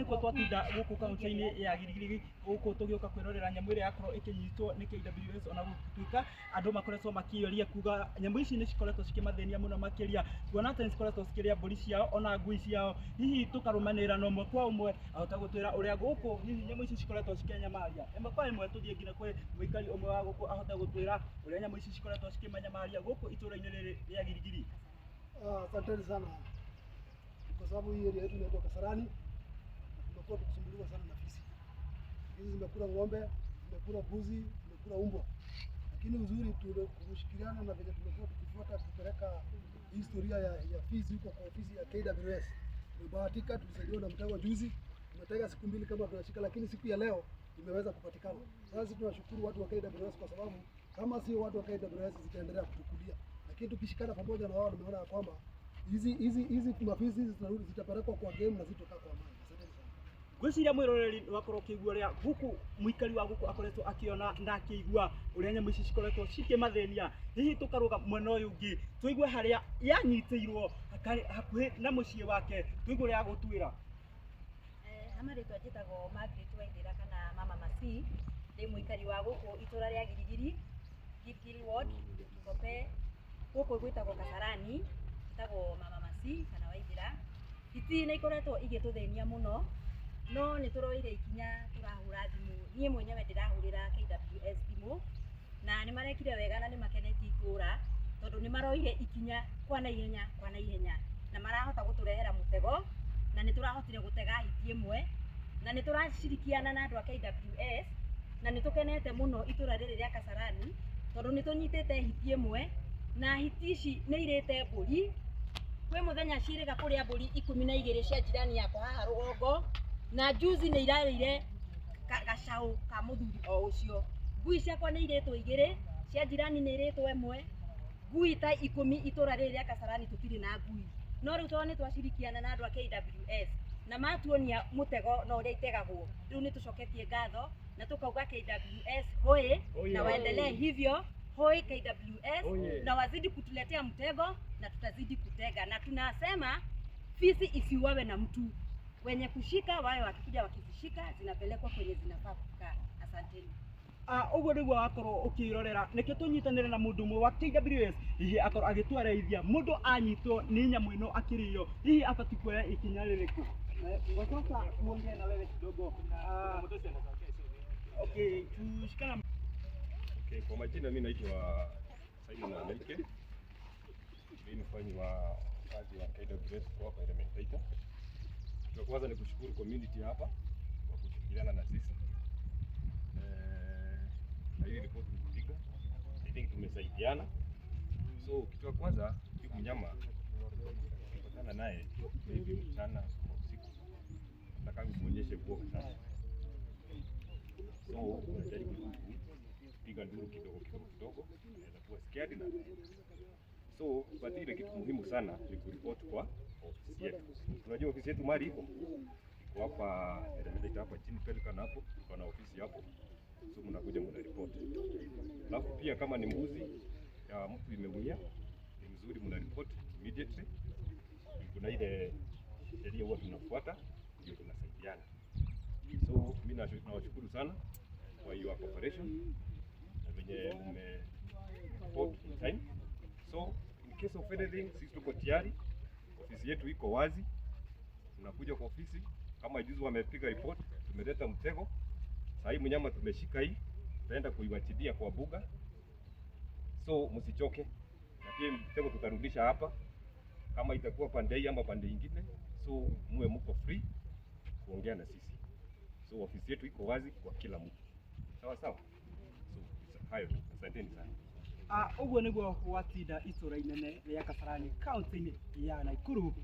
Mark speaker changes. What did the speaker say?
Speaker 1: Nĩkuo twatinda gũkũ kaunti-inĩ ya Giligili, gũkũ tũgĩũka kwĩrorera nyamũ ĩrĩa yakorwo ĩkĩnyitwo nĩ KWS. Ona gũtuĩka andũ makoretwo makĩũria kuga nyamũ ici nĩ cikoretwo cikĩmathĩnia mũno makĩria, kuona atĩ nĩ cikoretwo cikĩrĩa mbũri ciao ona ngui ciao. Hihi tũkarũmanĩrĩra na ũmwe kwa ũmwe ahote gũtwĩra ũrĩa gũkũ hihi nyamũ ici cikoretwo cikĩnyamaria. Ĩmwe kwa ĩmwe tũthiĩ nginya kwĩ mũikari ũmwe wa gũkũ ahote gũtwĩra ũrĩa nyamũ ici cikoretwo cikĩmanyamaria gũkũ itũra-inĩ rĩrĩ rĩa Giligili.
Speaker 2: Asanteni sana, kwa sababu hii area yetu inaitwa Kasarani na tumekuwa tukisumbuliwa sana na fisi. Hizi zimekula ng'ombe, zimekula mbuzi, zimekula umbwa, lakini uzuri kushikiliana na venye tumekuwa tukifuata kupeleka historia ya fisi huko kwa ofisi ya KWS. Tumebahatika, tulisaidiwa na mtego juzi, tumetega siku 2 kama tunashika, lakini siku ya leo imeweza kupatikana. Sasa sisi tunashukuru watu wa KWS kwa sababu kama sio watu wa KWS zitaendelea kutukulia, lakini tukishikana pamoja na wao tumeona ya kwamba hizi mafisi hizi zitarudi, zitapelekwa kwa game na zitokaa kwa amani. Asanteni sana.
Speaker 1: Ngwĩciria mwĩroreri wakorwo ũkĩigua ũrĩa gũkũ mũikari wa gũkũ akoretwo akĩona na akĩigua ũrĩa nyamũ ici cikoretwo cikĩmathĩnia. Hihi tũkarũga mwena ũyũ ũngĩ tũigue harĩa yanyitĩirwo hakuhĩ na mũciĩ wake, tũigue ũrĩa agũtwĩra.
Speaker 3: Ha marĩtwa njĩtagwo Margaret Waithĩra kana Mama Masi, ndĩ mũikari wa gũkũ itũra rĩa Giligili, Giligili Ward, Kikope, gũkũ gwĩtagwo Kasarani, njĩtagwo Mama Masi kana Waithĩra. Hiti nĩ ikoretwo igĩtũthĩnia mũno, no nĩ tũroire ikinya tũrahũra thimũ, niĩ mwenyewe ndĩrahũrĩra KWS thimũ, na nĩ marekire wega na nĩ makenetie itũra, tondũ nĩ maroire ikinya kwa naihenya kwa naihenya, na marahota gũtũrehera mũtego, na nĩ tũrahotire gũtega hiti ĩmwe, na nĩ tũracirikiana na andũ a KWS, na nĩ tũkenete mũno itũra rĩrĩ rĩa Kasarani, tondũ nĩ tũnyitĩte hiti ĩmwe, na hiti ici nĩ irĩte mbũri. Kwĩ mũthenya ciĩrĩga kũrĩa mbũri 12 cia jirani yakwa haha rũgongo, na juzi nĩ irarĩire gacaũ ka mũthuri o ũcio. Ngui ciakwa nĩ irĩtwo 2, cia jirani nĩ irĩtwo 1, ngui ta 10 itũra rĩrĩ rĩa Kasarani tũtirĩ na ngui. No rĩu tondũ nĩ twacirikiana na andũ a KWS na matuonia mũtego na ũrĩa itegagwo, rĩu nĩ tũcoketie ngatho na tũkauga KWS hoye, na waendelee hivyo. Hoi KWS, na wazidi kutuletea mtego na tutazidi kutega, na tunasema fisi isiuawe na mtu, wenye kushika wawe wakikuja wakizishika zinapelekwa kwenye zinafaa kukaa. Asanteni.
Speaker 1: Ũguo nĩguo wakorwo ũkĩrorera. Nĩkĩo tũnyitanĩre na mũndũ ũmwe wa KWS, hihi akorwo agĩtwarĩithia mũndũ anyitwo nĩ nyamũ ĩno akĩrĩo, hihi abatiĩ kuoya ikinya rĩrĩkũ. Kwa sasa tuongee na wewe kidogo. Okay, tushikana.
Speaker 4: Okay, kwa majina mimi naitwa Simon Anaike. Mimi ni mfanyi wa kazi wa KWS kwa hapa Elementaita. Kwa kwanza ni kushukuru community hapa kwa kushirikiana na sisi. Na hii ripoti tulipiga, I think tumesaidiana. So kitu ya kwanza, huyu mnyama ukipatana naye maybe mchana au usiku, nataka umuonyeshe uoga sana. So unajaribu kupiga nduru kidogo kidogo kidogo, anaweza kuwa scared na so, but ile kitu muhimu sana ni kuripoti kwa ofisi yetu. Unajua ofisi yetu mahali iko hapa Elementaita hapa chini Pelican hapo, iko na ofisi hapo, so mnakuja mnaripoti. Alafu pia kama ni mbuzi ya mtu imeumia, ni mzuri mnaripoti immediately. Kuna ile sheria huwa tunafuata, ndio tunasaidiana. So mimi nawashukuru sana kwa your cooperation na venye mme report in time. So in case of anything, sisi tuko tayari, ofisi yetu iko wazi, tunakuja kwa ofisi. Kama juzi wamepiga report, tumeleta mtego. Sasa hii mnyama tumeshika hii, tutaenda kuiwachilia kwa buga, so msichoke, na pia mtego tutarudisha hapa kama itakuwa pande hii ama pande ingine, so muwe mko free kuongea na sisi. So ofisi yetu iko wazi kwa kila mtu, sawa sawa. So hayo tu, asanteni sana.
Speaker 1: Ũguo nĩguo watinda itũra inene rĩa Kasarani kaunti-inĩ ya Nakuru.